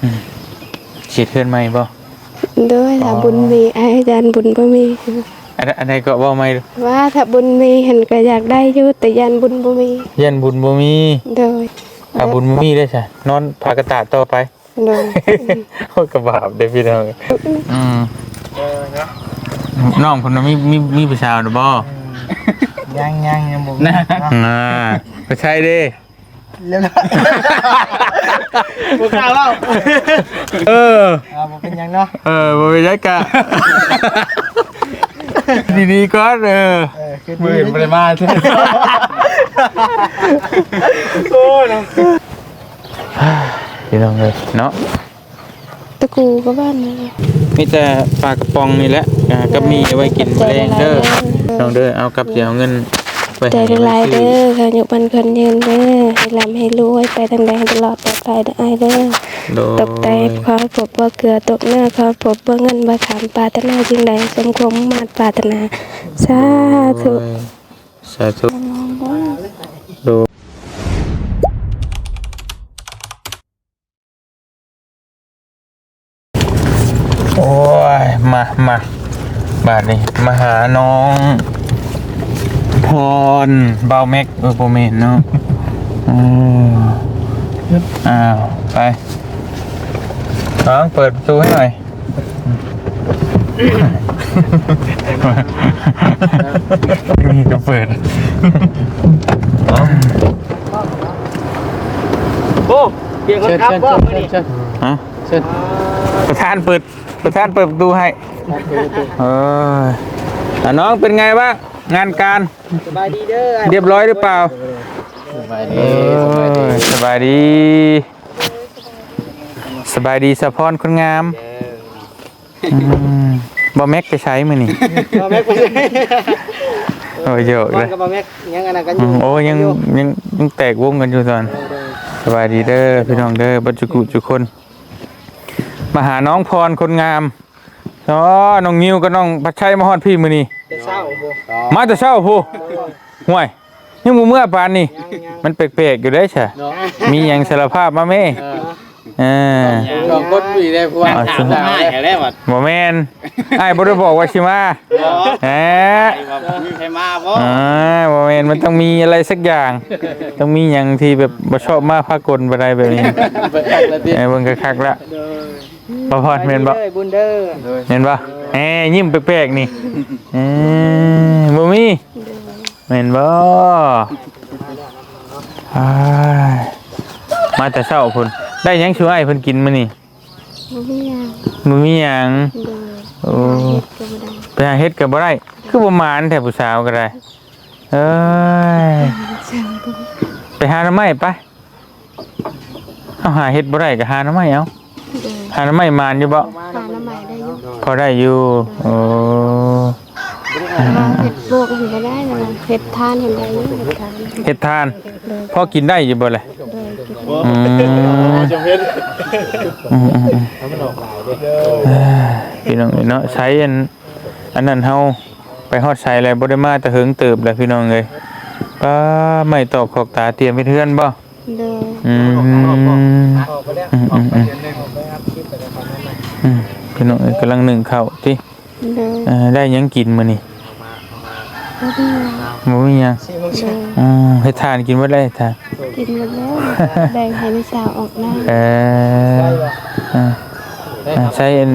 ອືມ ຊິເຮັດເຮືອນໃໝ່ບໍ່? ໂດຍ ຖ້າ ອໍ ບຸນມີ ອ້າຍ ຢ້ານບຸນບໍ່ມີ. ອັນ ອັນໃດກໍເວົ້າໃໝ່? ວ່າຖ້າບຸນມີຫັ້ນກໍຢາກໄດ້ຢູ່ ແຕ່ຢ້ານບຸນບໍ່ມີ. ຢ້ານບຸນບໍ່ມີ. ໂດຍ. ຖ້າບຸນບໍ່ມີເດ້ຊະ ນອນຜ້າກະຕາດຕໍ່ໄປ. ໂດຍ. ໂອ້ຍ ກະບາບເດ້ພີ່ນ້ອງ. ອືມ ເອີ ເນາະ ນ້ອງເພິ່ນມີ ມີ ມີຜູ້ສາວແລ້ວບໍ່? ອືມ ຍັງ ຍັງ ຍັງບໍ່ມີ. ນະ ນະ ໄປໃສເດ້? ລຽບຮ້ອຍ ບໍ່ກ້າເວົ້າ. ເອີ ອ່າ ບໍ່ເປັນຫຍັງເນາະ. ເອີ ບໍ່ເປັນຫຍັງກະ ດີໆກ່ອນ. ເອີ ເອີ ຄື ມື້ອື່ນບໍ່ໄດ້ມາ. ໂອ້ຍ ເນາະ ພີ່ນ້ອງເອີຍເນາະ. ຕະກູກໍບ້ານນີ້ ມີແຕ່ປາກະປ໋ອງນີ້ແຫຼະ ອ່າ ກັບໝີ່ໄວ້ກິນມື້ແລງເດີ ນ້ອງເດີ. ເອົາ ກັບຊິເອົາເງິນໄປໃຫ້ ໃຈຫຼາຍໆເດີ ອາຍຸໝັ້ນຂວັນຍືນເດີ ໃຫ້ລ່ຳໃຫ້ລວຍ ໄປທາງໃດໃຫ້ຕະຫຼອດປອດໄພເດີອ້າຍເດີ. ໂດຍ. ຕົກໃດຂໍໃຫ້ພົບບົວເກືອ ຕົກເໜືອຂໍໃຫ້ພົບບົວເງິນ ບໍ່ຄຳປາດຖະໜາສິ່ງໃດ ສົມຄວາມມຸ່ງມາດປາດຖະໜາ ສາທຸ. ໂດຍ ສາທຸ. ໂດຍ. ໂອ້ຍ ມາ ມາ ບາດນີ້ມາຫານ້ອງພອນ ບ່າວແມັກ. ເອີ ບໍ່ແມ່ນເນາະ. ອືມ ອ້າວ ໄປ ນ້ອງ ເປີດປະຕູໃຫ້ໜ້ອຍ. ນີ້ກໍເປີດ. ໂອ້ ປ່ຽນຄົນຂັບບໍ່ມື້ນີ້? ຮະ? ປະທານເປີດ ປະທານເປີດປະຕູໃຫ້. ເອີ ອ່າ ນ້ອງເປັນໄງບ້າງ ງານການ? ສະບາຍດີເດີ. ຮຽບຮ້ອຍຫຼືເປົ່າ? ສະບາຍດີ ເອີ ສະບາຍດີ ສະບາຍດີ ສະບາຍດີສາວພອນຄົນງາມ. ອືມ ບ່າວແມັກໄປໃສມື້ນີ້? ບ່າວແມັກໄປໃສ? ໂອ້ຍ ໂຍກເລີຍ ກັບບ່າວແມັກ ຍັງອັນນັ້ນກັນຢູ່. ອືມ ໂອ້ ຍັງ ຍັງ ຍັງແຕກວົງກັນຢູ່ຕອນ. ໂດຍ ໂດຍ. ສະບາຍດີເດີພີ່ນ້ອງເດີ ເບິດຈຸກຸຈຸຄົນ. ມາຫານ້ອງພອນຄົນງາມ. ອໍ ນ້ອງນິວກັບນ້ອງພັດໄຊມາຮອດພີ້ມື້ນີ້ ແຕ່ເຊົ້າພຸ້ນ ມາແຕ່ເຊົ້າພຸ້ນ. ໂດຍ. ຫ້ວຍ ຍັງບໍ່ເມືອປານນີ້. ຍັງໆ ມັນແປກໆຢູ່ເດ້ຊະ ເນາະ ມີຫຍັງສາລະພາບມາແມ້. ເອີ ເອີ ສອງຄົນຄຸຍໄດ້ພວກ ເອົາ ບໍ່ແມ່ນ ອ້າຍບໍ່ໄດ້ບອກວ່າຊິມາ. ບໍ່ ແຮະ ມີໃຜມາບໍ່? ອ່າ ບໍ່ແມ່ນ ມັນຕ້ອງມີອະໄລສັກຢ່າງ ຕ້ອງມີຫຍັງທີ່ແບບບໍ່ຊອບມາພາກົນບໍ່ໄດ້ແບບນີ້. ເບິ່ງຄັກລະຕິ ເອີ ເບິ່ງຄັກໆລະ. ໂດຍ. ບ່າວພອນແມ່ນບໍ່? ບຸນເດີ ແມ່ນບໍ່? ແໝ ຍິ້ມແປກໆນີ້. ເອີ ບໍ່ມີ ໂດຍ ແມ່ນບໍ່? ອ້າຍ ມາແຕ່ເຊົ້າພຸ້ນ ໄດ້ຫຍັງສູ່ອ້າຍເພິ່ນກິນມື້ນີ້? ບໍ່ມີຫຍັງ ບໍ່ມີຫຍັງ. ໂດຍ. ໂອ້ ໄປຫາເຫັດກໍບໍ່ໄດ້ ຄືບໍ່ໝານແທ້ຜູ້ສາວກໍໄດ້. ເອີຍ ໄປຫາໜໍ່ໄມ້ໄປ. ເຮົາຫາເຫັດບໍ່ໄດ້ກໍຫາໜໍ່ໄມ້ເອົາ. ໂດຍ. ຫາໜໍ່ໄມ້ໝານຢູ່ບໍ່? ຫາໜໍ່ໄມ້ໄດ້ຢູ່ ພໍໄດ້ຢູ່. ໂດຍ. ໂອ້ ເຫັດປວກຫັ້ນບໍ່ໄດ້ນະ ເຫັດທານຫັ້ນໄດ້ຢູ່ ເຫັດທານ ເຫັດທານ. ໂດຍ. ພໍກິນໄດ້ຢູ່ບໍ່ລະ? ໂດຍ ກິນໄດ້. ອືມ ອືມ ອືມ ອືມ ພີ່ນ້ອງເອີຍເນາະ ໃຊ້ອັນ ອັນນັ້ນເຮົາໄປຮອດໃສແລ້ວ ບໍ່ໄດ້ມາແຕ່ເຫິງເຕີບແລ້ວພີ່ນ້ອງເອີຍ. ປ້າ ໄມ້ຕອກຂອກຕາຕຽມເຮັດເຮືອນບໍ່? ໂດຍ. ອືມ ອືມ ອືມ ອືມ ອືມ ພີ່ນ້ອງເອີຍ ກຳລັງໜຶ້ງເຂົ້າຕິ. ໂດຍ. ເອີ ໄດ້ຫຍັງກິນມື້ນີ້? ບໍ່ມີຫຍັງ ບໍ່ມີຫຍັງ. ໂດຍ. ອືມ ເຮັດທານກິນເບິດແລ້ວ ເຮັດທານ ກິນໝົດແລ້ວ ແບ່ງໃຫ້ລູກສາວອອກນາ. ເອີ ເອີ ໃຊ້ອັນ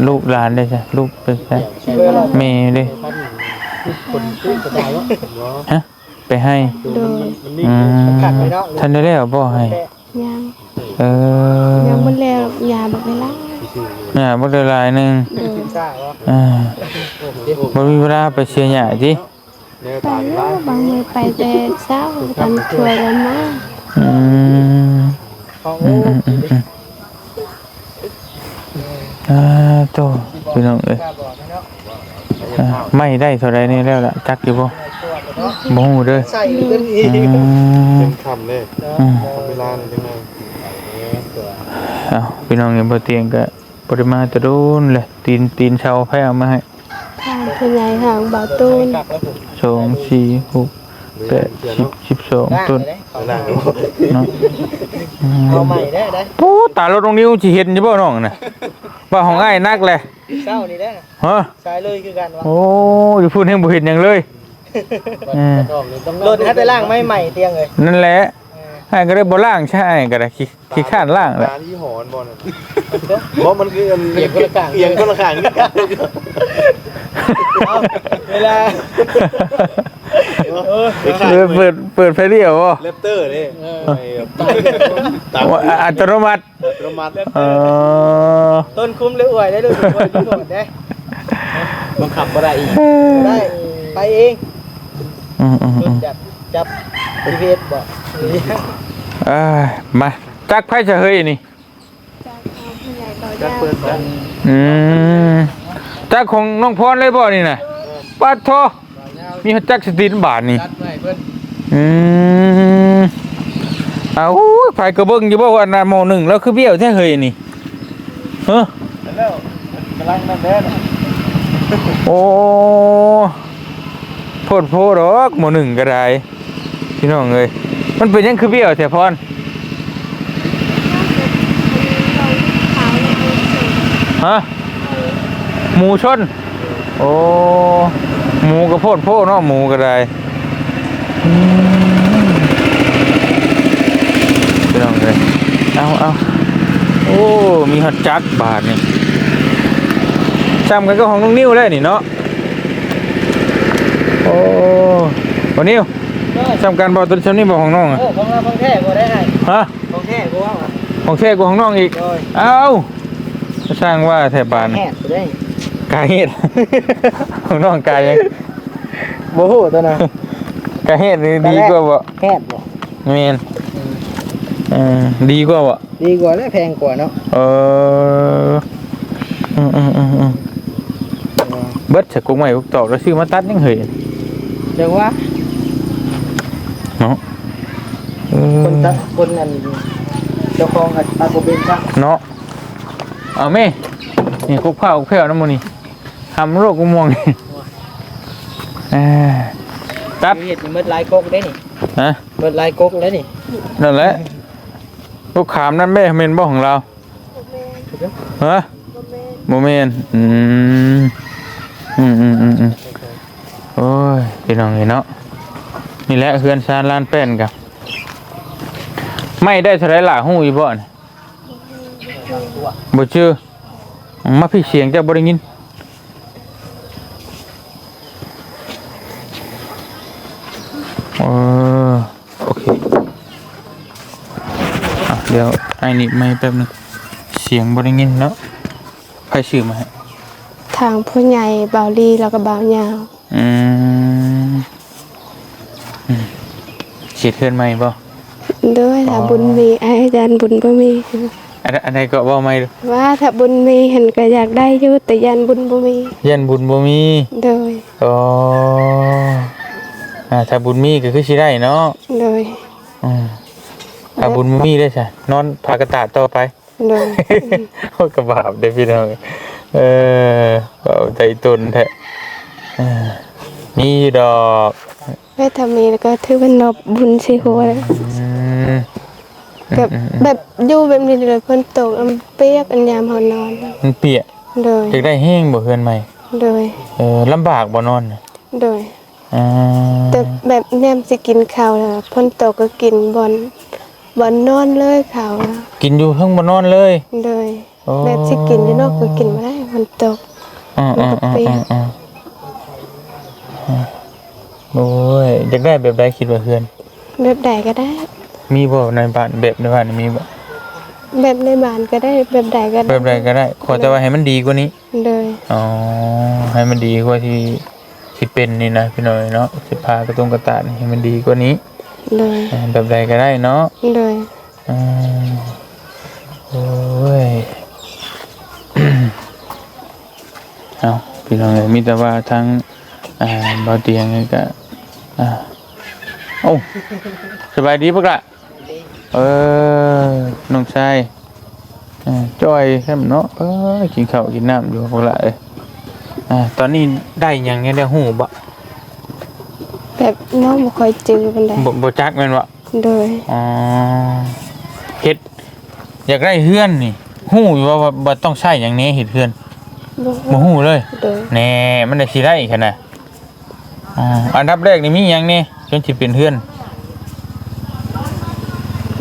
ລູກຫຼານເດ້ຊະ ລູກໄປໃສ? ແມ່ເດ້? ຮະ? ໄປໃຫ້? ໂດຍ. ອືມ ທັນໄດ້ແລ້ວບໍ່ໃຫ້? ຍັງ. ເອີ ຍັງບໍ່ແລ້ວ ຫຍ້າບັກຫຼາຍໆ ຫຍ້າບັກຫຼາຍໆໜຶ່ງ. ໂດຍ. ເອີ ບໍ່ມີເວລາໄປເສຍຫຍ້າຕິ? ໄປແລ້ວ ບາງມື້ໄປແຕ່ເຊົ້າ ຕອນຊ່ວຍລະມາ. ອືມ ອືມ ອືມ ອືມ ອ່າ ໂຕ ພີ່ນ້ອງເອີຍ ອ່າ ໄມ້ໄດ້ເທົ່າໃດແດ່ແລ້ວລະ ຈັກຢູ່ບໍ່? ບໍ່ຮູ້ເດີ. ອືມ ເປັນຄ່ຳເດ້ ອືມ ເວລານີ້ຈັ່ງໃດ. ເອົ້າ ພີ່ນ້ອງເອີຍ ບໍ່ຕຽງກະ ບໍ່ໄດ້ມາແຕ່ດົນແຫຼະ ຕີນ ຕີນເຊົາໃຜເອົາມາໃຫ້? ທາງຜູ້ໃຫຍ່ທາງບ່າວຕູນ. ສອງ ສີ່ ຫົກ ແປດ ສິບ ສິບສອງ ຕົ້ນ ລ້າງແລ້ວເດ້ ເນາະ ອືມ ເອົາໃໝ່ແລ້ວໄດ໋. ໂອ້ ຕາລົດນ້ອງນິວຊິເຫັນຢູ່ບໍ່ນ້ອງນະ ວ່າຂອງອ້າຍໜັກແຫຼະ ເຊົ້ານີ້ເດ້ ຮະ ສາຍເລີຍຄືກັນວ່າ ໂອ້ ຢູ່ພຸ້ນແຮງບໍ່ເຫັນຫຍັງເລີຍ ເອີ ລົດຫາແຕ່ລ້າງໃໝ່ໆ ຕຽງເອີຍ ນັ້ນແຫຼະ ເອີ ອ້າຍກໍເລີຍບໍ່ລ້າງຊະ ອ້າຍກໍໄດ້ ຂີ້ຄ້ານລ້າງແຫຼະ ຕາທີ່ຫອນບໍ່ນັ້ນ ບໍ່ ມັນຄືອັນ ອຽງຄົນລະຂ້າງ ອຽງຄົນລະຂ້າງ ເອົາ ເວລາ ເອີ ເປີດ ເປີດໄຟລ້ຽວບໍ່ ແຣັບເຕີເດ້ ເອີ ຕາ ໂອ້ ອັດຕະໂນມັດ ອັດຕະໂນມັດ ເອີ ຕົ້ນຄຸມຫຼືອວຍໄດ້ລູກ ອວຍໄດ້ໝົດເດ້ ບັງຄັບບໍ່ໄດ້ອີກ ໄດ້ ໄປເອງ ອືມໆໆ ຈັບ ຈັບ ຈີພີເອັສ ບໍ່ ເອີ ມາ ຈັກໃຜຈະເຮີ້ຍນີ້ ຈັກເພິ່ນ ອືມ ຈັກຂອງນ້ອງພອນເລີຍບໍ່ນີ້ນະ ປາດໂທ ມີຈັກສະຕິນບາດນີ້ ອືມ ເອົາ ໃຜກໍເບິ່ງຢູ່ບໍ່ວ່າໜ້າໝໍ້ໜຶ່ງແລ້ວຄືບ້ຽວແທ້ເຮີ້ຍນີ້ ຮະ ແລ້ວ ກຳລັງນັ້ນແຫຼະ ໂອ້ ໂພດໂພດອກ ໝໍ້ໜຶ່ງກໍໄດ້ ພີ່ນ້ອງເອີຍ ມັນເປັນຫຍັງຄືບ້ຽວແທ້ພອນ ຮະ ໝູຊົນ ໂອ້ ໝູກໍໂພດໂພເນາະ ໝູກໍໄດ້ ອືມ ພີ່ນ້ອງເອີຍ ເອົາ ເອົາ ໂອ້ ມີຮອດຈັກບາດນີ້ ສ່ຳກັນກັບຂອງນ້ອງນິວເລີຍນີ້ເນາະ ໂອ້ ບໍ່ນິວ ສ່ຳກັນບໍ່ ຕົວສ່ຳນີ້ບໍ່ຂອງນ້ອງ ເອີ ຂອງລາວຂອງແທ້ບໍ່ໄດ້ອ້າຍ ຮະ ຂອງແທ້ບໍ່ວ່າ ຂອງແທ້ກວ່າຂອງນ້ອງອີກ ໂອ້ຍ ເອົ້າ ຊ່າງວ່າແທ້ບາດ ແຮດເດ້ ກາເຮັດ ຂອງນ້ອງກາຫຍັງ ບໍ່ຮູ້ຕົວນັ້ນ ກາເຮັດນີ້ດີກວ່າບໍ່ ແຮດບໍ່ ແມ່ນ ເອີ ດີກວ່າບໍ່ ດີກວ່າແລ້ວ ແພງກວ່າເນາະ ເອີ ອືມໆໆ ເບິດຊະ ກົກໄມ້ກົກຕອກ ແລ້ວຊື້ມາຕັດຫຍັງເຮີ້ຍ ຈັກວ່າ ເນາະ ເອີ ຄົນຕັດ ຄົນອັນ ເຈົ້າຂອງກໍຕັດບໍ່ເປັນຊະ ເນາະ ເອົາແມ່ ນີ້ກົກພ້າວກົກແພ້ວນຳໝູ່ນີ້ ຫຳໂລກ ກົກມ່ວງ ເອີ ຕັດ ເຮັດນີ້ໝົດຫຼາຍກົກເດ້ນີ້ ຮະ ໝົດຫຼາຍກົກເດ້ນີ້ ນັ້ນແຫຼະ ກົກຂາມນັ້ນແມ່ ແມ່ນບໍ່ຂອງລາວ ບໍ່ແມ່ນ ຮະ ບໍ່ແມ່ນ ບໍ່ແມ່ນ ອືມ ອືມໆໆໆ ໂອ້ຍ ພີ່ນ້ອງເອີຍເນາະ ນີ້ແຫຼະເຮືອນຊານລານແປ້ນກະ ໄມ້ໄດ້ເທົ່າໃດລະ ຮູ້ຢູ່ບໍ່ນີ້ ບໍ່ຈື່ ມາພີ້ ສຽງເຈົ້າບໍ່ໄດ້ຍິນ ເອີ ໂອເຄ ອ່ະ ດຽວອ້າຍໜີບໄມແປັບໜຶ່ງ ສຽງບໍ່ໄດ້ຍິນເນາະ ໃຜຊື້ມາໃຫ້ ທາງຜູ້ໃຫຍ່ ບ່າວລີ ແລ້ວກໍບ່າວຍາວ ອືມ ອືມ ເຮັດເຮືອນໃໝ່ບໍ່? ໂດຍ ຖ້າບຸນມີ ອ້າຍ ຢ້ານບຸນບໍ່ມີ ອັນ ອັນໃດກໍເວົ້າໃໝ່ ວ່າຖ້າບຸນມີຫັ້ນກໍຢາກໄດ້ຢູ່ ແຕ່ຢ້ານບຸນບໍ່ມີ ຢ້ານບຸນບໍ່ມີ ໂດຍ ອໍ ອ່າ ຖ້າບຸນມີກໍຄືຊິໄດ້ເນາະ ໂດຍ ອືມ ຖ້າບຸນບໍ່ມີເດ້ຊະ ນອນຜ້າກະຕາດຕໍ່ໄປ ໂດຍ ໂອ້ ກໍບາບເດ້ພີ່ນ້ອງ ເອີ ເວົ້າໄດ້ຕົນແທ້ ເອີ ມີຢູ່ດອກ ເວດທຳມີແລ້ວກໍຖືວ່ານັບບຸນໃສ່ຫົວແລ້ວ ອືມ ແບບ ອືມໆໆ ແບບຢູ່ແບບນີ້ເລີຍ ຝົນຕົກ ອາ ມັນປຽກ ອັນຍາມເຮົານອນ ມັນປຽກ ໂດຍ ຢາກໄດ້ແຮງບໍ່ເຮືອນໃໝ່ ໂດຍ ເອີ ລຳບາກບໍ່ນອນ ໂດຍ ອ່າ ແຕ່ແບບຍາມຊິກິນເຂົ້າແລ້ວ ຝົນຕົກກໍກິນບ່ອນ ບ່ອນນອນເລີຍເຂົ້າ ກິນຢູ່ເທິງບ່ອນນອນເລີຍ ໂດຍ ໂອ້ ແບບຊິກິນຢູ່ນອກກໍກິນບໍ່ໄດ້ ມັນຕົກ ມັນກໍເປຍ ໂອ້ຍ ຢາກໄດ້ແບບໃດ ຄິດວ່າເຮືອນ ແບບໃດກໍໄດ້ ມີບໍ່ໃນບ້ານ ແບບໃນບ້ານນີ້ມີບໍ່? ແບບໃນບ້ານກໍໄດ້ ແບບໃດກໍໄດ້ ແບບໃດກໍໄດ້ ຂໍແຕ່ວ່າໃຫ້ມັນດີກວ່ານີ້ ໂດຍ ອໍ ໃຫ້ມັນດີກວ່າທີ່ ທີ່ເປັນນີ້ນະ ພີ່ນ້ອງເອີຍເນາະ ຊິພາກະຕົງກະຕານີ້ໃຫ້ມັນດີກວ່ານີ້ ໂດຍ ເອີ ແບບໃດກໍໄດ້ເນາະ ໂດຍ ເອີ ໂອ້ຍ ເອົ້າ ພີ່ນ້ອງເອີຍ ມີແຕ່ວ່າທາງ ອ່າ ບ່າວຕຽງນີ້ກະ ອ່າ ໂອ້ ສະບາຍດີບັກຫຼ້າ ເອີ ນ້ອງຊາຍ ເອີ ຈ່ອຍແທ້ເນາະ ເອີ ກິນເຂົ້າກິນນ້ຳຢູ່ພວກຫຼ້າເອີຍ ອ່າ ຕອນນີ້ໄດ້ຫຍັງແດ່ ໄດ້ຮູ້ບໍ່? ແບບນ້ອງບໍ່ຄ່ອຍຈື່ປານໃດ. ບໍ່ ບໍ່ຈັກແມ່ນບໍ່? ໂດຍ. ອໍ ເຮັດ ຢາກໄດ້ເຮືອນນີ້ ຮູ້ຢູ່ວ່າ ວ່າ ວ່າຕ້ອງໃຊ້ຫຍັງແດ່ເຮັດເຮືອນ? ບໍ່ຮູ້ ບໍ່ຮູ້ເລີຍ? ໂດຍ. ແນ່ ມັນໄດ້ຊິໄດ້ຫັ້ນນະ. ອ່າ ອັນດັບແລກນີ້ມີຫຍັງແດ່ ຈົນຊິເປັນເຮືອນ?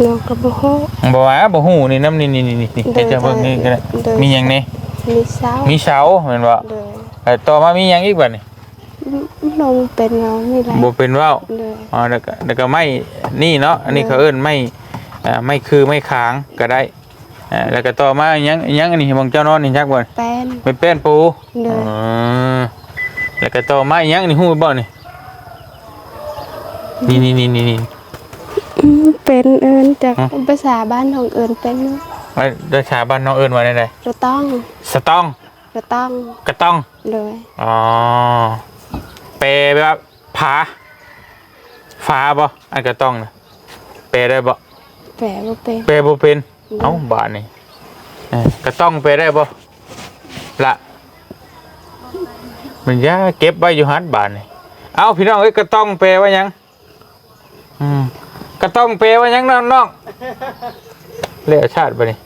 ນ້ອງກໍບໍ່ຮູ້. ບໍ່ວ່າ ບໍ່ຮູ້ນີ້ນຳ ນີ້ ນີ້ ນີ້ ນີ້ ໂດຍ ໃຫ້ເຈົ້າເບິ່ງນີ້ກໍໄດ້. ໂດຍ. ມີຫຍັງແດ່? ມີເສົາ ມີເສົາແມ່ນບໍ່? ໂດຍ. ແລ້ວຕໍ່ມາມີຫຍັງອີກບັດນີ້? ອືມ ນ້ອງເປັນເຮົານີ້ແຫຼະ ບໍ່ເປັນເວົ້າ. ໂດຍ. ອໍ ແລ້ວກໍ ແລ້ວກໍໄມ້ນີ້ເນາະ ອັນນີ້ ໂດຍ ເຂົາເອີ້ນໄມ້ ອ່າ ໄມ້ຄືໄມ້ຄາງກໍໄດ້. ອ່າ ແລ້ວກໍຕໍ່ມາຫຍັງ ຫຍັງອັນນີ້ ໝ່ອງເຈົ້ານອນນີ້ຈັກບໍ່? ແປ້ນ ໄມ້ແປ້ນປູ. ໂດຍ. ອໍ ແລ້ວກໍຕໍ່ມາອີຫຍັງນີ້ ຮູ້ບໍ່ນີ້? ນີ້ ນີ້ ນີ້ ນີ້ ນີ້ ອືມ ເປັນເອີ້ນຈາກ ຮະ? ພາສາບ້ານນ້ອງເອີ້ນເປັນ ເອີ ພາສາບ້ານນ້ອງເອີ້ນວ່າແນວໃດ? ສະຕ້ອງ ສະຕ້ອງ ກະຕ້ອງ ກະຕ້ອງ. ໂດຍ. ອໍ ແປແບບວ່າຜາ ຝາບໍ່? ອັນກະຕ້ອງນະ ແປໄດ້ບໍ່? ແປບໍ່ເປັນ ແປບໍ່ເປັນ. ໂດຍ. ເອົ້າ ບາດນີ້ ເອີ ກະຕ້ອງແປໄດ້ບໍ່ລະ? ມັນຢ່າເກັບໄວ້ຢູ່ຫັ້ນບາດນີ້. ເອົ້າ ພີ່ນ້ອງເອີຍ ກະຕ້ອງແປວ່າຫຍັງ? ອືມ ກະຕ້ອງແປວ່າຫຍັງນ້ອງໆ? ແລ້ວຊາດບາດນີ້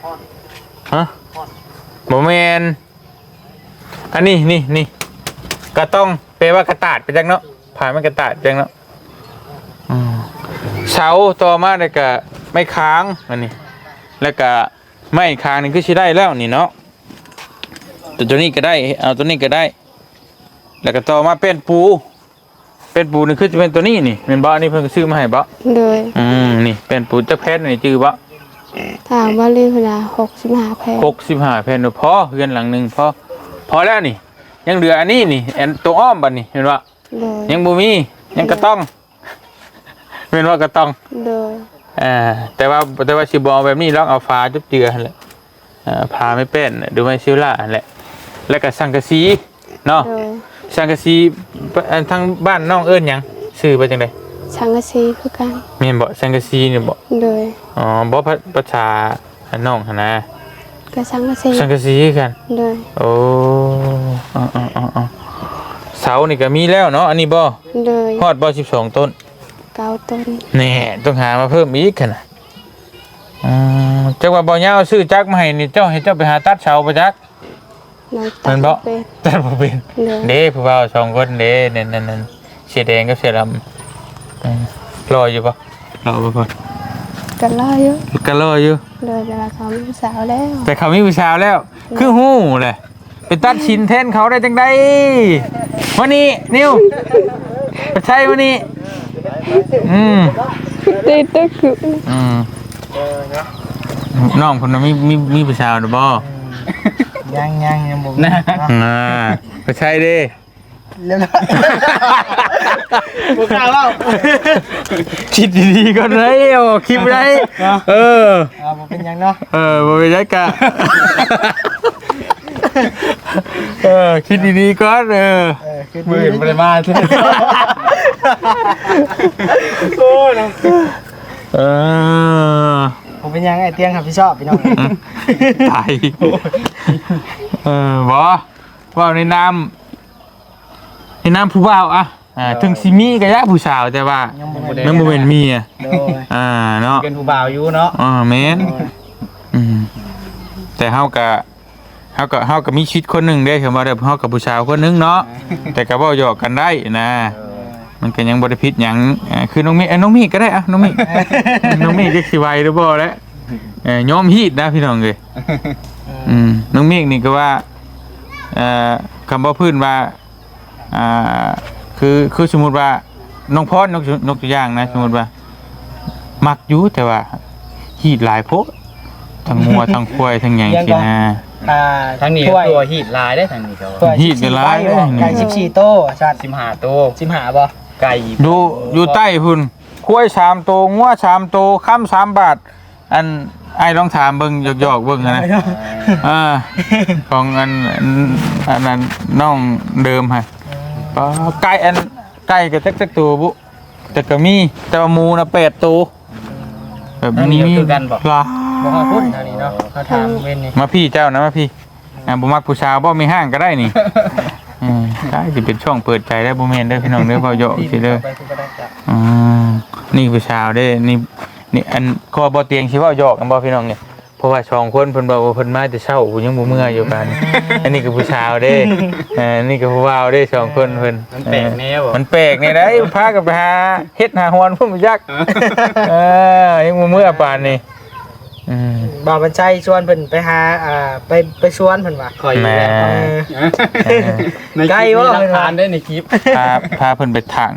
ຮະ? ບໍ່ແມ່ນ ອັນນີ້ ນີ້ ນີ້ ກະຕ້ອງແປວ່າກະຕາດໄປຈັກເນາະ ຜ້າມັນກະຕາດໄປຈັກເນາະ. ອືມ ເສົາ ຕໍ່ມາແລ້ວກະໄມ້ຄາງ ອັນນີ້ ແລ້ວກະໄມ້ຄາງນີ້ຄືຊິໄດ້ແລ້ວນີ້ເນາະ ແຕ່ຕົວນີ້ກໍໄດ້ ເອົາຕົວນີ້ກໍໄດ້ ແລ້ວກໍຕໍ່ມາແປ້ນປູ. ແປ້ນປູນີ້ຄືຈະແມ່ນຕົວນີ້ນີ້ແມ່ນບໍ່? ອັນນີ້ເພິ່ນກໍຊື້ມາໃຫ້ບໍ່? ໂດຍ. ອືມ ນີ້ແປ້ນປູຈັກແຜ່ນນີ້ຈື່ບໍ່? ຖາມວ່າເລີຍເວລາ ຫົກສິບຫ້າແຜ່ນ ຫົກສິບຫ້າແຜ່ນ ພໍເຮືອນຫຼັງໜຶ່ງ ພໍ ພໍແລ້ວນີ້ ຍັງເຫຼືອອັນນີ້ນີ້ ອັນຕົວອ້ອມບັດນີ້ ເຫັນບໍ່? ໂດຍ. ຍັງບໍ່ມີ ຍັງກະຕ້ອງ ແມ່ນບໍ່? ກະຕ້ອງ. ໂດຍ. ອ່າ ແຕ່ວ່າ ແຕ່ວ່າຊິບໍ່ເອົາແບບນີ້ດອກ ເອົາຝາຈຸບເຈືອຫັ້ນແຫຼະ. ອ່າ ຝາໄມ້ແປ້ນ ຫຼື ໄມ້ຊີວລາຫັ້ນແຫຼະ ແລ້ວກໍສັງກະສີເນາະ. ໂດຍ. ສັງກະສີ ອັນ ທາງບ້ານນ້ອງເອີ້ນຫຍັງ? ຊື່ວ່າຈັ່ງໃດ? ສັງກະສີຄືກັນ. ແມ່ນບໍ່? ສັງກະສີນີ້ບໍ່? ໂດຍ. ອໍ ບໍ່ ພາ ພາສາອັນນ້ອງຫັ້ນນະ ກໍສັງກະສີ ສັງກະສີຄືກັນ. ໂດຍ. ໂອ້ ເອົາໆໆໆ ເສົານີ້ກໍມີແລ້ວເນາະ ອັນນີ້ບໍ່? ໂດຍ. ຮອດບໍ່ ສິບສອງຕົ້ນ? ເກົ້າຕົ້ນ. ແນ່ ຕ້ອງຫາມາເພີ່ມອີກຫັ້ນນະ. ອືມ ຈັກວ່າບໍ່ຍາວຊື້ຈັກມາໃຫ້ນີ້ ເຈົ້າ ໃຫ້ເຈົ້າໄປຫາຕັດເສົາບໍ່ຈັກ? ນັ້ນຕັດ ແມ່ນບໍ່? ບໍ່ເປັນ ຕັດບໍ່ເປັນ. ໂດຍ. ເດ້ ຜູ້ບ່າວສອງຄົນເດ້ ນັ້ນໆໆ ເສື້ອແດງກັບເສື້ອດຳ. ອືມ ຫຼໍ່ຢູ່ບໍ່? ຫຼໍ່ບໍ່? ກໍຫຼໍ່ຢູ່ ກໍຫຼໍ່ຢູ່. ໂດຍ. ແຕ່ວ່າເຂົາມີຜູ້ສາວແລ້ວ ແຕ່ເຂົາມີຜູ້ສາວແລ້ວ. ໂດຍ. ຄືຮູ້ແຫຼະ ໄປຕັດສິນແທນເຂົາໄດ້ຈັ່ງໃດ? ມານີ້ ນິວ ໄປໃຊ້ມານີ້. ອືມ ຕິດແຕ່ຄື ອືມ ນ້ອງເພິ່ນມີ ມີ ມີຜູ້ສາວແລ້ວບໍ່? ຍັງ ຍັງ ຍັງບໍ່ມີເນາະ. ອ່າ ໄປໃຊ້ເດ້ ຮຽບຮ້ອຍ ບໍ່ກ້າເວົ້າ. ຄິດດີໆກ່ອນເດ້ ອອກຄລິບໄດ້. ເນາະ ເອີ ອ່າ ບໍ່ເປັນຫຍັງເນາະ. ເອີ ບໍ່ເປັນຫຍັງກະ ເອີ ຄິດດີໆກ່ອນ. ເອີ ເອີ ຄິດດີໆ ມື້ອື່ນບໍ່ໄດ້ມາ. ໂອ້ຍ ເນາະ ເອີ ບໍ່ເປັນຫຍັງ ອ້າຍຕຽງຮັບຜິດຊອບພີ່ນ້ອງ. ຕາຍ ເອີ ບໍ່ເວົ້າໃນນາມ ໃນນາມຜູ້ບ່າວອະ. ອ່າ ໂດຍ. ເຖິງຊິມີກໍຢ່າຜູ້ສາວ ແຕ່ວ່າ ຍັງບໍ່ແມ່ນ ຍັງບໍ່ແມ່ນເມຍ. ໂດຍ. ອ່າ ເນາະ ເປັນຜູ້ບ່າວຢູ່ເນາະ. ອ່າ ແມ່ນ. ໂດຍ. ອືມ ແຕ່ເຮົາກໍ ເຮົາກໍ ເຮົາກໍມີສິດຄົນໜຶ່ງເດ້ ຄຳວ່າແບບເຮົາກໍຜູ້ສາວຄົນໜຶ່ງເນາະ. ແຕ່ກໍເວົ້າຫຍອກກັນໄດ້ນະ. ໂດຍ. ມັນກໍຍັງບໍ່ໄດ້ຜິດຫຍັງ. ອ່າ ຄືນ້ອງເມກ ເອີ ນ້ອງເມກກໍໄດ້ ອ່ະ ນ້ອງເມກ ນ້ອງເມກຈັກຊິໄຫວຫຼືບໍ່ແຫຼະ. ເອີ ຍອມຮີດນະພີ່ນ້ອງເອີຍ. ອືມ ນ້ອງເມກນີ້ກໍວ່າ ເອີ ຄຳເວົ້າພື້ນວ່າ ອ່າ ຄື ຄືສົມມຸດວ່າ ນ້ອງພອນ ຍົກ ຍົກຕົວຢ່າງນະ ສົມມຸດວ່າ ມັກຢູ່ ແຕ່ວ່າຮີດຫຼາຍໂພດ ທັງງົວ ທັງຄວາຍ ທັງຫຍັງ ຈັ່ງກໍ ຊີ້ນະ. ອ່າ ທາງນີ້ກໍຄືວ່າຮີດຫຼາຍເດ້ ທາງນີ້ກໍ ຮີດຫຼາຍເດ້ ໄກ່ສິບສີ່ໂຕວ່າຊັ້ນ. ສິບຫ້າໂຕ ສິບຫ້າບໍ່? ໄກ່ ຢູ່ ຢູ່ໃຕ້ພຸ້ນ ຄວາຍສາມໂຕ ງົວສາມໂຕ ຄຳສາມບາດ. ອັນ ອ້າຍລອງຖາມເບິ່ງ ຫຍອກໆເບິ່ງຫັ້ນນະ. ເອີ ຂອງອັນ ອັນ ອັນນັ້ນ ນ້ອງເດີມຫັ້ນ. ອືມ ປາ ໄກ່ ອັນ ໄກ່ກໍຈັກ ຈັກໂຕບຸ ແຕ່ກໍມີ ແຕ່ວ່າໝູນະແປດໂຕ. ແບບນີ້ ທາງນີ້ກໍຄືກັນບໍ່? ຫຼາຍ ບໍ່ຮອດພຸ້ນ ທາງນີ້ເນາະ. ເຮົາຖາມເວັນນີ້ ມາພີ່ເຈົ້ານະ ມາພີ່. ອ່າ ບໍ່ມັກຜູ້ສາວບໍ່? ມີຫ້າງກໍໄດ້ນີ້. ອືມ ໃຊ່ ຊິເປັນຊ່ອງເປີດໃຈໄດ້ ບໍ່ແມ່ນເດີພີ່ນ້ອງເດີ ເວົ້າຫຍອກຊື່ເດີ. ອືມ ນີ້ຜູ້ສາວເດ້ ນີ້ ນີ້ ອັນ ກໍບໍ່ຕຽງຊິເວົ້າຫຍອກນຳບໍ່ພີ່ນ້ອງນີ້ ເພາະວ່າສອງຄົນເພິ່ນບອກວ່າເພິ່ນມາແຕ່ເຊົ້າ ຜູ້ຍັງບໍ່ເມືອຢູ່ປານນີ້. ອັນນີ້ກໍຜູ້ສາວເດ້ ເອີ ອັນນີ້ກໍຜູ້ບ່າວເດ້ ສອງຄົນເພິ່ນ. ມັນແປກແນວບໍ່? ເອີ ມັນແປກແນວໃດ ພາກັນໄປຫາເຮັດຫາຮອນພຸ້ນບໍ່ຈັກ. ເອີ ຍັງບໍ່ເມືອປານນີ້. ອືມ ບ່າວບັນໄຊຊວນເພິ່ນໄປຫາ ອ່າ ໄປ ໄປສວນເພິ່ນວ່າ. ຂ້ອຍ ແມ່ນ ເອີ ໃກ້ບໍ່? ມີຫຼັກຖານເດ້ໃນຄລິບ ພາ ພາເພິ່ນໄປຖາງ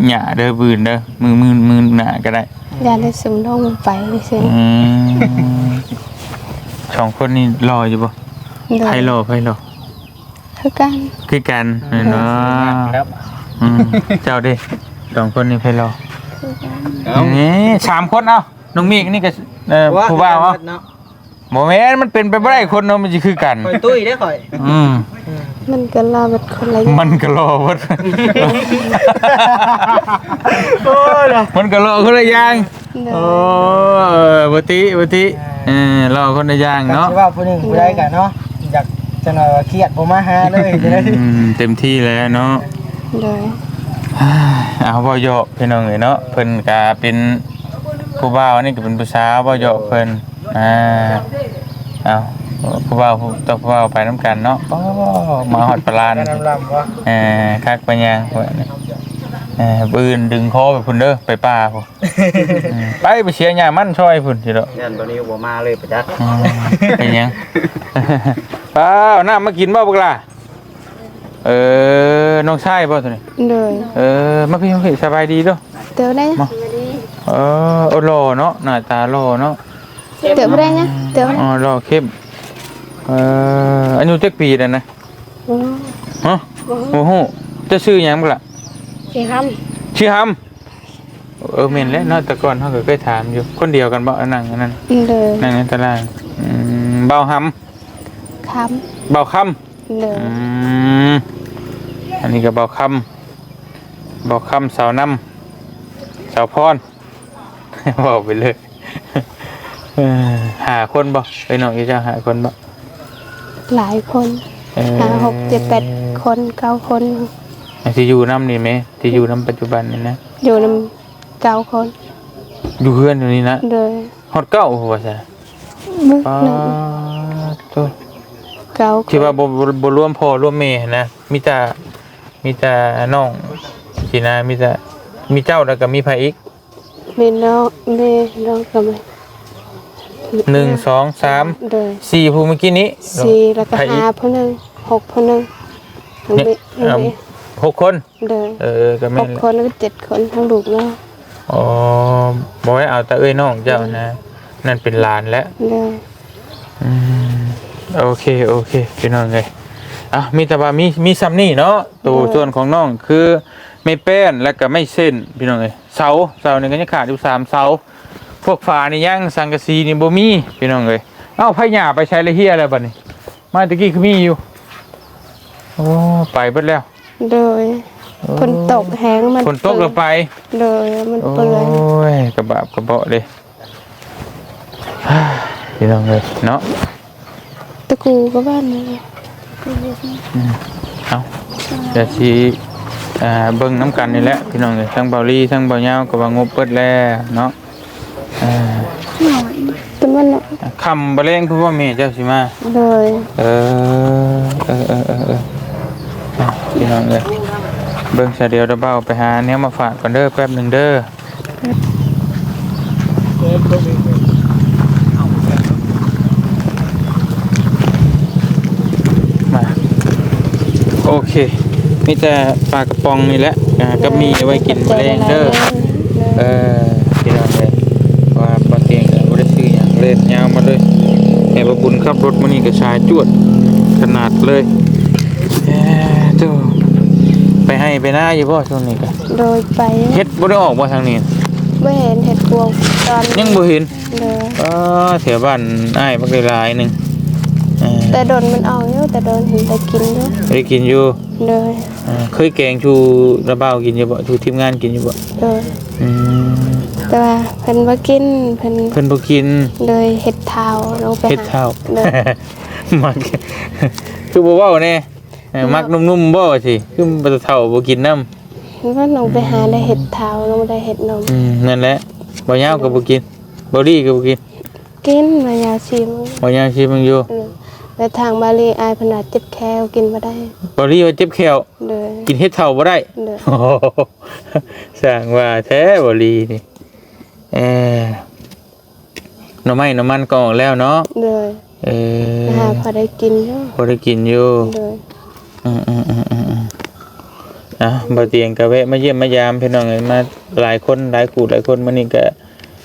ຫຍ້າເດີ ບືນເດີ ມື້ ມື້ ມື້ໜ້າກໍໄດ້. ຢ້ານໄດ້ຊຸມນ້ອງມັນໄປຊື່. ອືມ ສອງຄົນນີ້ຫຼໍ່ຢູ່ບໍ່? ໂດຍ ໃຜຫຼໍ່ ໃຜຫຼໍ່? ຄືກັນ ຄືກັນ ເອີ ເນາະ. ອືມ ເຈົ້າເດ້ ສອງຄົນນີ້ໃຜຫຼໍ່? ຄືກັນ. ເອົ້າ ນີ້ສາມຄົນ ເອົ້າ ນ້ອງມີກນີ້ກໍ ເອີ ຜູ້ບ່າວ ເອົ້າ ເນາະ ບໍ່ແມ່ນ ມັນເປັນໄປບໍ່ໄດ້ ຄົນເຮົາມັນຊິຄືກັນ. ຂ້ອຍຕຸ້ຍເດ້ຂ້ອຍ. ອືມ ມັນກໍຫຼໍ່ເບິດຄົນລະຢ່າງ ມັນກໍຫຼໍ່ເບິດ ໂອ້ຍ ມັນກໍຫຼໍ່ຄົນລະຢ່າງ. ໂດຍ ໂອ້ ເອີ ບໍ່ຕິ ບໍ່ຕິ ເອີ ເອີ ຫຼໍ່ຄົນລະຢ່າງເນາະ. ຊິເວົ້າຜູ້ໜຶ່ງຜູ້ໃດກໍເນາະ ຢາກ ຈັກໜ້ອຍວ່າຄຽດບໍ່ມາຫາເລີຍ. ອືມ ເຕັມທີ່ແລ້ວເນາະ. ໂດຍ ເອົາ ເວົ້າຫຍອກພີ່ນ້ອງເອີຍເນາະ ເພິ່ນກະເປັນຜູ້ບ່າວ ອັນນີ້ກະເປັນຜູ້ສາວ ເວົ້າຫຍອກເພິ່ນ. ອ່າ ເອົາ ຜູ້ບ່າວ ຜູ້ ຕໍ່ຜູ້ບ່າວໄປນຳກັນເນາະ. ໂອ້ ມາຮອດປາລານ ເອີ ຄັກປານຫຍັງ. ເອີ ບືນດຶງຄໍໄປພຸ້ນເດີ ໄປປ່າພຸ້ນ. ອືມ ໄປ ໄປເສຍຫຍ້າມັນຊ່ອຍພຸ້ນຊິດອກ. ຢ້ານບໍ່ນິວບໍ່ມາເລີຍປະຈັກ. ອືມ ເປັນຫຍັງ? ປ້າ ເອົານ້ຳມາກິນບໍ່ບັກຫຼ້າ? ເອີ ນ້ອງຊາຍບໍ່ໂຕນີ້? ໂດຍ ເອີ ມາພີ່ ມາພີ່ ສະບາຍດີເດີ. ເຕີບໄດ້ ມາ ເອີ ໂອ້ ຫຼໍ່ເນາະ ໜ້າຕາຫຼໍ່ເນາະ. ເຕີບໄດ້ນະ ເຕີບໄດ້. ອໍ ຫຼໍ່ເຂັ້ມ. ເອີ ອາຍຸຈັກປີແລ້ວນະ? ບໍ່ຮູ້ ຮະ? ບໍ່ຮູ້ ບໍ່ຮູ້. ເຈົ້າຊື່ຫຍັງບັກຫຼ້າ? ຊື່ຫຳ ຊື່ຫຳ. ເອີ ແມ່ນແຫຼະເນາະ ແຕ່ກ່ອນເຮົາກໍເຄີຍຖາມຢູ່. ຄົນດຽວກັນບໍ່? ອັນນັ້ນ ອັນນັ້ນ ໂດຍ ນັ່ງໃນຕະລ່າງ. ອືມ ບ່າວຫຳ ຄຳ ບ່າວຄຳ. ໂດຍ ອືມ ອັນນີ້ກໍບ່າວຄຳ ບ່າວຄຳ ສາວນຳ ສາວພອນ ເວົ້າໄປເລີຍ. ເອີ ຫ້າຄົນບໍ່? ເອີ ນ້ອງເຈົ້າຫ້າຄົນບໍ່? ຫຼາຍຄົນ ເອີ ຫ້າ ຫົກ ເຈັດ ແປດຄົນ ເກົ້າຄົນ. ອັນທີ່ຢູ່ນຳນີ້ແມ? ທີ່ຢູ່ນຳປັດຈຸບັນນີ້ນະ? ຢູ່ນຳເກົ້າຄົນ. ຢູ່ເຮືອນຢູ່ນີ້ນະ? ໂດຍ ຮອດເກົ້າພຸ້ນວ່າຊັ້ນ. ປາດໂທ້ ເກົ້າຄົນ ທີ່ວ່າບໍ່ ບໍ່ ບໍ່ລວມພໍ່ລວມແມ່ຫັ້ນນະ ມີແຕ່ ມີແຕ່ນ້ອງຊີ້ນະ ມີແຕ່ ມີເຈົ້າ ແລ້ວກໍມີໃຜອີກ? ມີນ້ອງ ແມ່ ນ້ອງກໍມາ ໜຶ່ງ ສອງ ສາມ ໂດຍ ສີ່ຜູ້ເມື່ອກີ້ນີ້ ສີ່ ແລ້ວກໍ ໃຜອີກ? ຫ້າຜູ້ໜຶ່ງ ຫົກຜູ້ໜຶ່ງ. ເອີ ຫົກຄົນ. ໂດຍ ເອີ ກໍແມ່ນ ຫົກຄົນ ແລ້ວກໍເຈັດຄົນ ທັງລູກເນາະ. ອໍ ບໍ່ໄດ້ເອົາແຕ່ເອື້ອຍນ້ອງເຈົ້ານະ ອືມ ນັ້ນເປັນຫຼານແຫຼະ. ໂດຍ ອືມ ໂອເຄ ໂອເຄ ພີ່ນ້ອງເອີຍ. ເອົ້າ ມີແຕ່ວ່າມີ ມີຊ່ຳນີ້ເນາະ. ໂຕ ໂດຍ ສ່ວນຂອງນ້ອງຄືໄມ້ແປ້ນ ແລ້ວກໍໄມ້ເສັ້ນ ພີ່ນ້ອງເອີຍ. ເສົາ ເສົານີ້ກໍຍັງຂາດຢູ່ສາມເສົາ. ພວກຝານີ້ຍັງ ສັງກະສີນີ້ບໍ່ມີ ພີ່ນ້ອງເອີຍ. ເອົ້າ ໄຜຫຍ້າໄປໃສລະ ເຫ່ຍແລ້ວບັດນີ້? ມາແຕ່ກີ້ຄືມີຢູ່. ໂອ້ ໄປເບິດແລ້ວ. ໂດຍ ໂອ້ ຝົນຕົກແຮງ ມັນ ຝົນຕົກແລ້ວໄປ. ໂດຍ ມັນເປື່ອຍ. ໂອ້ຍ ກະບາບກະເບາະເດ້ ພີ່ນ້ອງເອີຍເນາະ. ຕະກູກໍບ້ານນີ້. ອືມ ເອົາ ດຽວຊິ ອ່າ ເບິ່ງນຳກັນນີ້ແຫຼະ ພີ່ນ້ອງເອີຍ. ທັງເບົາລີ ທັງເບົາຍາວກໍວ່າງົບເບິດແລ້ວເນາະ. ເອີ ແຕ່ມັນ ຄ່ຳບໍ່ແລງພຸ້ນບໍ່ແມ່ເຈົ້າຊິມາ? ໂດຍ ເອີ ເອີ ເອີ ເອີ ເອີ ພີ່ນ້ອງເອີຍ ເບິ່ງຊະ ດຽວເຮົາເບົາໄປຫາແນວມາຝາກກ່ອນເດີ ແປັບໜຶ່ງເດີ. ມາ ໂອເຄ ມີແຕ່ປາກະປ໋ອງນີ້ແຫຼະ ອ່າ ກັບໝີ່ໄວ້ກິນມື້ແລງເດີ. ເອີ ພີ່ນ້ອງເອີຍ ວ່າບໍ່ຕຽງກໍບໍ່ໄດ້ຊື້ຫຍັງ ເລີຍຍາວມາເລີຍ. ແມ່ບໍ່ບຸນຂັບລົດມື້ນີ້ກໍສາຍຈວດຂະໜາດເລີຍ. ເອີ ໂທ້ ໄປໄຮ່ໄປນາຢູ່ບໍ່ຊ່ວງນີ້ກໍ? ໂດຍ ໄປ. ເຫັດບໍ່ໄດ້ອອກບໍ່ທາງນີ້? ບໍ່ເຫັນ ເຫັດບວກຕອນ ຍັງບໍ່ເຫັນ. ໂດຍ ອໍ ແຖວບ້ານອ້າຍບັກໄດ້ຫຼາຍໜຶ່ງ. ເອີ ແຕ່ດົນມັນອອກຢູ່ ແຕ່ດົນເຫັນໄດ້ກິນຢູ່ ໄດ້ກິນຢູ່. ໂດຍ ເອີ ເຄີຍແກງສູ່ລາວບ່າວກິນຢູ່ບໍ່? ສູ່ທີມງານກິນຢູ່ບໍ່? ໂດຍ ອືມ ແຕ່ວ່າເພິ່ນບໍ່ກິນ ເພິ່ນ ເພິ່ນບໍ່ກິນ. ໂດຍ ເຫັດທ້າວ ເຫັດທ້າວ ໂດຍ ມັກ ຄືບໍ່ເວົ້າແດ່? ເອີ ມັກໜຸ່ມໆບໍ່ວ່າຊິ ຄືບໍ່ເຖົ້າບໍ່ກິນນຳ? ວ່ານ້ອງໄປຫາໄດ້ເຫັດເຖົ້າ ນ້ອງໄດ້ເຫັດໜຸ່ມ. ອືມ ນັ້ນແຫຼະ ບໍ່ຍາວກໍບໍ່ກິນ ບໍ່ດີກໍບໍ່ກິນ. ກິນ ມາຍາວຊີມ ມາຍາວຊີມຢູ່. ເອີ ແລ້ວທາງບາລີອ້າຍເພິ່ນວ່າເຈັບແຂ້ວ ກິນບໍ່ໄດ້. ບາລີວ່າເຈັບແຂ້ວ? ໂດຍ. ກິນເຫັດເຖົ້າບໍ່ໄດ້? ໂດຍ. ຊ່າງວ່າແທ້ບາລີນີ້. ເອີ ໜໍ່ໄມ້ໜໍ່ມັນກໍອອກແລ້ວເນາະ? ໂດຍ. ເອີ ຫາພໍໄດ້ກິນຢູ່ ພໍໄດ້ກິນຢູ່. ໂດຍ. ອືມໆໆໆໆ ເອົາ ບ່າວຕຽງກໍແວະມາຢ້ຽມມາຢາມພີ່ນ້ອງເອີຍ ມາຫຼາຍຄົນ ຫຼາຍຄູ່ຫຼາຍຄົນ. ມື້ນີ້ກໍ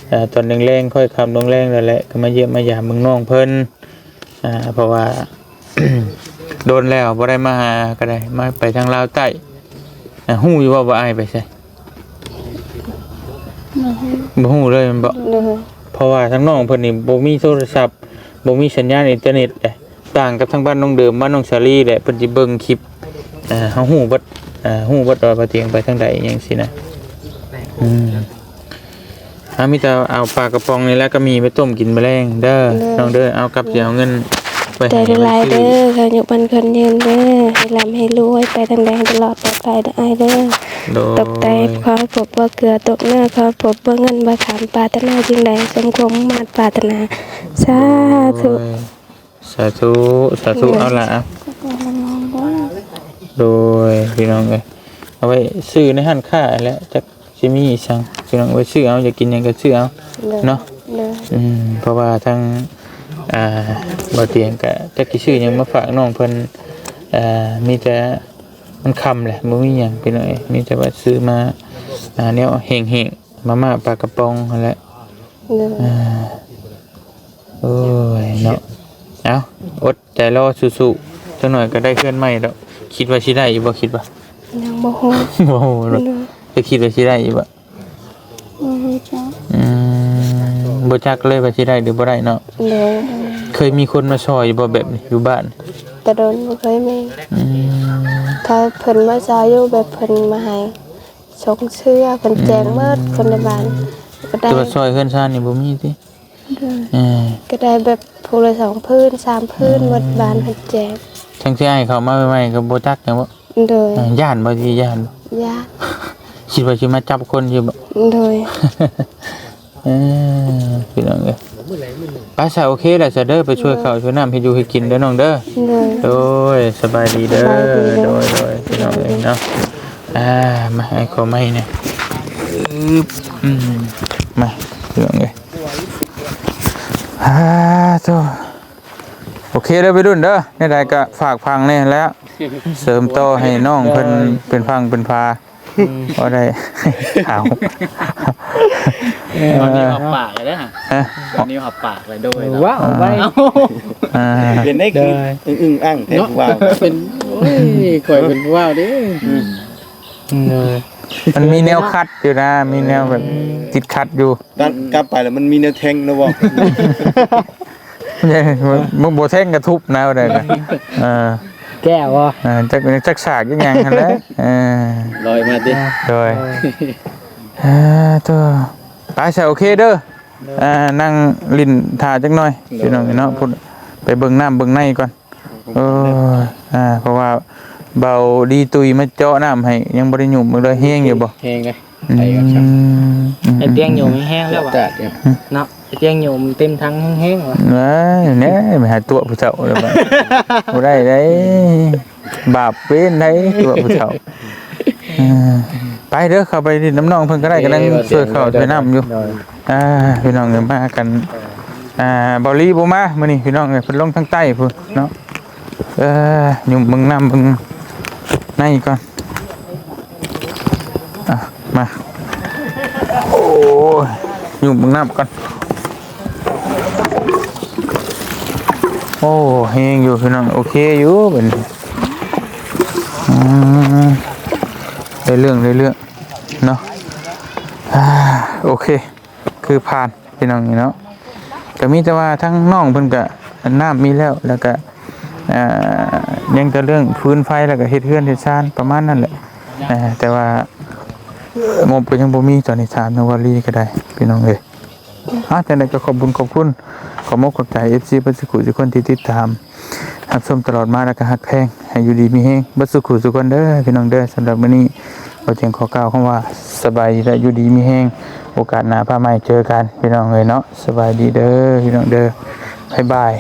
ເອີ ຕອນແລງໆ ຄ່ອຍຄ່ຳລົງແລງແລ້ວແຫຼະ ກໍມາຢ້ຽມມາຢາມເບິ່ງນ້ອງເພິ່ນ ອ່າ ເພາະວ່າ ດົນແລ້ວບໍ່ໄດ້ມາຫາ ກໍໄດ້ມາໄປທາງລາວໃຕ້. ອ່າ ຮູ້ຢູ່ບໍ່ວ່າອ້າຍໄປໃສ? ບໍ່ຮູ້ ບໍ່ຮູ້ເລີຍແມ່ນບໍ່? ໂດຍ. ເພາະວ່າທາງນ້ອງເພິ່ນນີ້ບໍ່ມີໂທລະສັບ ບໍ່ມີສັນຍານອິນເຕີເນັດເດ້ ຕ່າງກັບທາງບ້ານນ້ອງເດີມ ບ້ານນ້ອງສາລີແຫຼະ ເພິ່ນຊິເບິ່ງຄລິບ. ອ່າ ເຮົາຮູ້ເບິດ ອ່າ ຮູ້ເບິດວ່າບ່າວຕຽງໄປທາງໃດ ອີ່ຫຍັງຊີ້ນະ. ອືມ ເຮົາມີແຕ່ເອົາປາກະປ໋ອງນີ້ແຫຼະ ກັບໝີ່ໄປຕົ້ມກິນມື້ແລງເດີ ໂດຍ ນ້ອງເດີ. ເອົາກັບຊິເອົາເງິນໄປໃຫ້ ໃຈຫຼາຍໆເດີ ໄປຊື້ ເຂົາຍຸໝັ້ນຂວັນຍືນເດີ ໃຫ້ລ່ຳໃຫ້ລວຍ ໄປທາງໃດໃຫ້ຕະຫຼອດປອດໄພເດີອ້າຍເດີ. ໂດຍ. ຕົກແຕ່ຂໍໃຫ້ພົບບໍ່ເກືອຕົກເໜືອ ຂໍໃຫ້ພົບບໍ່ເງິນບໍ່ຄຳ ປາດຖະໜາສິ່ງໃດ ສົມຄວາມມຸ່ງມາດປາດຖະໜາ ສາທຸ. ໂດຍ. ສາທຸ ສາທຸ. ໂດຍ. ເອົາລະ ໂດຍ ພີ່ນ້ອງເອີຍ ເອົາໄວ້ຊື້ໃນຮ້ານຄ້າແຫຼະ ຈັກຊິມີອີ່ຫຍັງ ພີ່ນ້ອງ ໄວ້ຊື້ເອົາ ຢາກກິນຫຍັງກໍຊື້ເອົາ ໂດຍ ເນາະ. ໂດຍ. ອືມ ເພາະວ່າທາງ ອ່າ ບ່າວຕຽງກໍຈັກຊິຊື້ຫຍັງມາຝາກນ້ອງເພິ່ນ ອ່າ ມີແຕ່ມັນຄ່ຳແຫຼະ ບໍ່ມີຫຍັງ ພີ່ນ້ອງເອີຍ ມີແຕ່ວ່າຊື້ມາ ອ່າ ແນວແຫ້ງໆ ມາມ່າປາກະປ໋ອງຫັ້ນແຫຼະ. ໂດຍ. ອ່າ ໂອ້ຍເນາະ ເອົາ ອົດໃຈລໍສູ້ໆ ຈັກໜ້ອຍກໍໄດ້ເຮືອນໃໝ່ດອກ. ຄິດວ່າຊິໄດ້ຢູ່ບໍ່? ຄິດວ່າ ຍັງບໍ່ຮູ້ ບໍ່ຮູ້ເນາະ. ໂດຍ. ຈະຄິດວ່າຊິໄດ້ຢູ່ບໍ່? ບໍ່ຮູ້ຈັກ. ອືມ ບໍ່ຈັກເລີຍວ່າຊິໄດ້ຫຼືບໍ່ໄດ້ເນາະ. ໂດຍ. ເຄີຍມີຄົນມາຊ່ອຍຢູ່ບໍ່ແບບນີ້ຢູ່ບ້ານ? ແຕ່ດົນບໍ່ເຄີຍມີ. ອືມ ຖ້າເພິ່ນມາຊ່ອຍຢູ່ ແບບເພິ່ນມາໃຫ້ ສົ່ງເສື້ອ ເພິ່ນແຈກໝົດ ອືມ ຄົນໃນບ້ານກໍໄດ້. ແຕ່ວ່າຊ່ອຍເຮືອນຊານນີ້ບໍ່ມີຕິ? ໂດຍ. ເອີ ກໍໄດ້ແບບຜູ້ລະສອງພື້ນສາມພື້ນ ອືມ ໝົດບ້ານເພິ່ນແຈກ. ທັງທີ່ອ້າຍເຂົ້າມາໃໝ່ໆ ກໍບໍ່ຈັກຫຍັງບໍ? ໂດຍ. ເອີ ຢ້ານບໍ່? ຊິຢ້ານບໍ່? ຢ້ານ. ຄິດວ່າຊິມາຈັບຄົນຢູ່ບໍ? ໂດຍ. ເອີ ພີ່ນ້ອງເອີຍ ໄປຊະ ໂອເຄແລ້ວຊະເດີ ໄປຊ່ວຍເຂົ້າຊ່ວຍນ້ຳເຮັດຢູ່ເຮັດກິນເດີນ້ອງເດີ. ໂດຍ. ໂດຍ ສະບາຍດີເດີ. ສະບາຍດີເດີ. ໂດຍໆ ພີ່ນ້ອງເອີຍເນາະ. ອ່າ ມາ ໃຫ້ຂໍໄມ້ແດ່. ອືມ ມາ ພີ່ນ້ອງເອີຍ. ອ່າ ໂຕ ໂອເຄເດີໄວລຸ້ນເດີ ແນວໃດກໍຝາກຝັງແດ່ແລ້ວ ເສີມຕໍ່ໃຫ້ນ້ອງເພິ່ນ ໂດຍ ເປັນຝັ່ງເປັນພາ. ອືມ ບໍ່ໄດ້ ເອົາ ເອີ ເອົານິ້ວຫອບປາກເລີຍເດີ. ຮະ? ເອົານິ້ວຫອບປາກເລີຍ ໂດຍ. ເອີ ວ້າວໄປ ອ່າ ເອົາ ອ່າ ເປັນໄດ້ຄື ໂດຍ ອຶ້ງໆ ອັ້ງໆ ແທ້ ເນາະ ຜູ້ບ່າວ ເປັນ ໂອ້ຍ ຂ້ອຍເປັນຜູ້ບ່າວເດ້. ອືມ ເອີ ມັນມີແນວຂັດຢູ່ນະ ມີແນວແບບ ອືມ ຕິດຂັດຢູ່. ກັບ ກັບໄປແລ້ວມັນມີແນວແທງນະບໍ່? ບໍ່ ບໍ່ແທງກະທຸບນະ ບໍ່ໄດ້ນະ. ເອີ ແກ້ບໍ່? ເອີ ຈັກ ຈັກສາກຈັກຫຍັງຫັ້ນແຫຼະ. ເອີ ລອຍມາຕິ. ໂດຍ. ເອີ ເອີ ໂຕ ໄປຊະ ໂອເຄເດີ. ໂດຍ. ອ່າ ນັ່ງຫຼິ້ນຖ້າຈັກໜ່ອຍ ໂດຍ ພີ່ນ້ອງເນາະ ພຸ້ນ ໄປເບິ່ງນ້ຳເບິ່ງໃນກ່ອນ. ໂອ້ຍ ອ່າ ເພາະວ່າເບົາດີຕຸຍມາເຈາະນ້ຳໃຫ້ ຍັງບໍ່ໄດ້ຫຍຸ້ມເບິ່ງເລີຍ. ແຮງຢູ່ບໍ່? ແຮງເດ້. ອືມ ໄປກັບຊັ້ນ ອືມ ໄອ້ຕຽງໂຍມແຮງແລ້ວວ່າ ອືມ ເນາະ ໄອ້ຕຽງໂຍມເຕັມຖັງແຮງໆວ່າ. ເອີຍ ແນ່ ໄປຫາຕົວະຜູ້ເຖົ້າແລ້ວ ບໍ່ໄດ້ເດ້ ບາບເວນໄດ໋ ຕົວະຜູ້ເຖົ້າ. ເອີ ໄປເດີ ເຂົ້າໄປຫຼິ້ນນຳນ້ອງເພິ່ນກໍໄດ້ ກຳລັງຊ່ວຍເຂົ້າຊ່ວຍນ້ຳຢູ່. ໂດຍ. ອ່າ ພີ່ນ້ອງເອີຍ ມາກັນ ອ່າ ເບົາລີບໍ່ມາມື້ນີ້ ພີ່ນ້ອງເອີຍ ເພິ່ນລົງທາງໃຕ້ພຸ້ນເນາະ. ເອີ ຫຍຸ້ມເບິ່ງນ້ຳເບິ່ງໃນກ່ອນ. ອ່ະ ມາ ໂອ້ຍ ຫຍຸ້ມເບິ່ງນ້ຳກ່ອນ. ໂອ້ ແຮງຢູ່ ພີ່ນ້ອງ ໂອເຄຢູ່ບັດນີ້. ອືມ ໄດ້ເລື່ອງ ໄດ້ເລື່ອງເນາະ. ອ່າ ໂອເຄ ຄືຜ່ານ ພີ່ນ້ອງນີ້ເນາະ. ກໍມີແຕ່ວ່າທາງນ້ອງເພິ່ນກໍ ນ້ຳມີແລ້ວ ແລ້ວກໍ ອ່າ ຍັງແຕ່ເລື່ອງຟືນໄຟ ແລ້ວກໍເຮັດເຮືອນເຮັດຊານປະມານນັ້ນແຫຼະ. ອ່າ ແຕ່ວ່າງົບກໍຍັງບໍ່ມີ ຕອນນີ້ຖາມນາງວາລີກໍໄດ້ ພີ່ນ້ອງເອີຍ. ອ່າ ຈັ່ງໃດກໍຂອບບຸນຂອບຄຸນ ຂອບມົກຂອບໃຈ ເອັຟຊີ ເບິດສູ່ຜູ້ສູ່ຄົນທີ່ຕິດຕາມ ຮັບຊົມຕະຫຼອດມາ ແລ້ວກໍຮັກແພງ ໃຫ້ຢູ່ດີມີແຮງເບິດສູ່ຜູ້ສູ່ຄົນເດີພີ່ນ້ອງເດີ. ສຳລັບມື້ນີ້ ບໍ່ເຖິງຂໍກ່າວຄຳວ່າສະບາຍດີ ແລະ ຢູ່ດີມີແຮງ. ໂອກາດໜ້າຟ້າໃໝ່ເຈີກັນພີ່ນ້ອງເອີຍເນາະ. ສະບາຍດີເດີພີ່ນ້ອງເດີ. ບາຍບາຍ.